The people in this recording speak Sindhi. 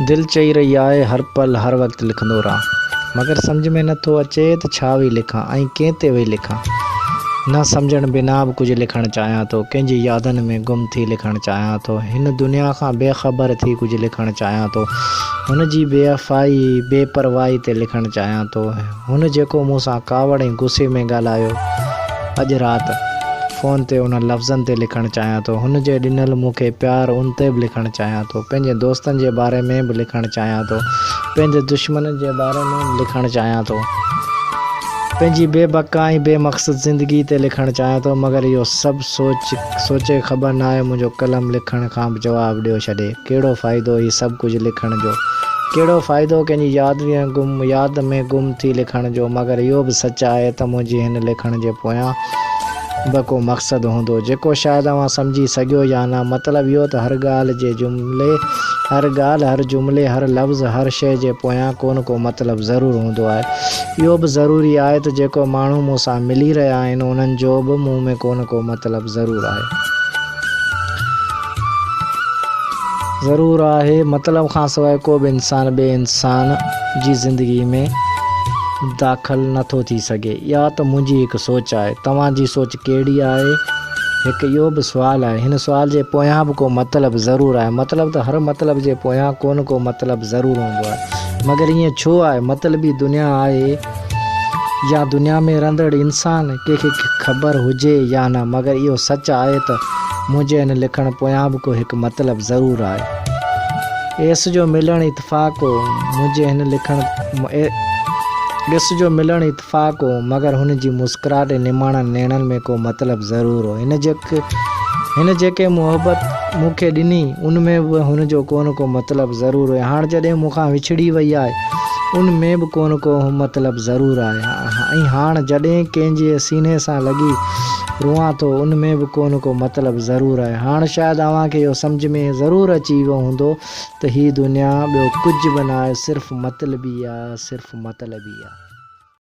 دل چئي رهي آهي هر پل هر وقت لکندو رهان مگر سمجهه ۾ نه ٿو اچي ته ڇا ويهي لکان ۽ ڪنهن تي ويهي لکان. نه سمجهڻ بنا به ڪجهه لکڻ چاهيان ٿو، ڪنهن جي يادن ۾ گم ٿي لکڻ چاهيان ٿو، هن دنيا کان بي خبر ٿي ڪجهه لکڻ چاهيان ٿو، هن جي بيوفائي بي پرواهي تي لکڻ چاهيان ٿو، هن جيڪو مون سان ڪاوڙ ۽ غصي ۾ ڳالهايو اڄ رات فون تي انهن لفظن تي لکڻ چاهيان ٿو، هن جي ڏنل مون کي پيار ان تي به لکڻ چاهيان ٿو، پنهنجي دوستن جي باري ۾ به لکڻ چاهيان ٿو، پنهنجي دشمنن جي باري ۾ به لکڻ چاهيان ٿو، پنهنجي بي بقا ۽ بي مقصد زندگي تي لکڻ چاهيان ٿو، مگر اهو سڀ سوچ سوچي خبر ناهي منهنجو قلم لکڻ کان به جواب ڏيو ڇڏي. ڪهڙو فائدو هي سڀ ڪجهه لکڻ جو؟ ڪهڙو فائدو ڪنهن جي ياد ۾ گم ياد ۾ گم ٿي لکڻ جو؟ مگر اهو به سچ آهي ته منهنجي هن لکڻ جي پويان به ڪو مقصد هوندو، جيڪو شايد اوهان سمجهي سگهيو يا نه. مطلب اهو ته هر ڳالهه جي جملي، هر ڳالهه، هر جملي، هر لفظ، هر شيء جي پويان ڪو نه ڪو مطلب ضرور هوندو آهي. اهو به ضروري آهي ته جيڪو ماڻهو مون سان ملي رهيا آهن، انهن جو به مون ۾ ڪو نه ڪو مطلب ضرور آهي. ضرور آهي. مطلب کان سواء ڪو به انسان ٻئي انسان جي زندگي ۾ داخل نه ٿو ٿي سگهي. اها ته منهنجي هڪ سوچ آهي. توهان جي سوچ ڪهڙي آهي؟ هڪ اهو به سوال آهي. هن سوال جي پويان به ڪو مطلب ضرور آهي. مطلب ته هر مطلب جي پويان ڪو نه ڪو مطلب ضرور هوندو آهي. مگر ائين ڇو آهي؟ مطلبي دنيا آهي يا دنيا ۾ رهندڙ انسان، ڪنهن کي خبر هجي يا نه، مگر اهو سچ آهي ته منهنجي هن لکڻ پويان به ڪو هڪ مطلب ضرور آهي. ايس جو ملڻ اتفاق هو، منهنجي هن لکڻ ايس جو ملڻ اتفاق هو، مگر هن جي مسڪراهٽ ۽ نماڻن نيڻن ۾ ڪو مطلب ضرور هو. هن هن جيڪي محبت مون کي ڏني، ان ۾ به هن جو ڪو نه ڪو مطلب ضرور هو. هاڻ جڏهن مون کان وڇڙي وئي آهي، ان ۾ به ڪو نه ڪو مطلب ضرور آهي ۽ هاڻ جڏهن ڪنهن جي سيني سان لڳي روئان ٿو، ان ۾ به ڪو نه ڪو مطلب ضرور آهي. هاڻ شايد اوهان کي اهو سمجهه ۾ ضرور اچي ويو هوندو ته هي دنيا ٻيو ڪجهه به ناهي، صرف مطلبي آ، صرف مطلبي آ.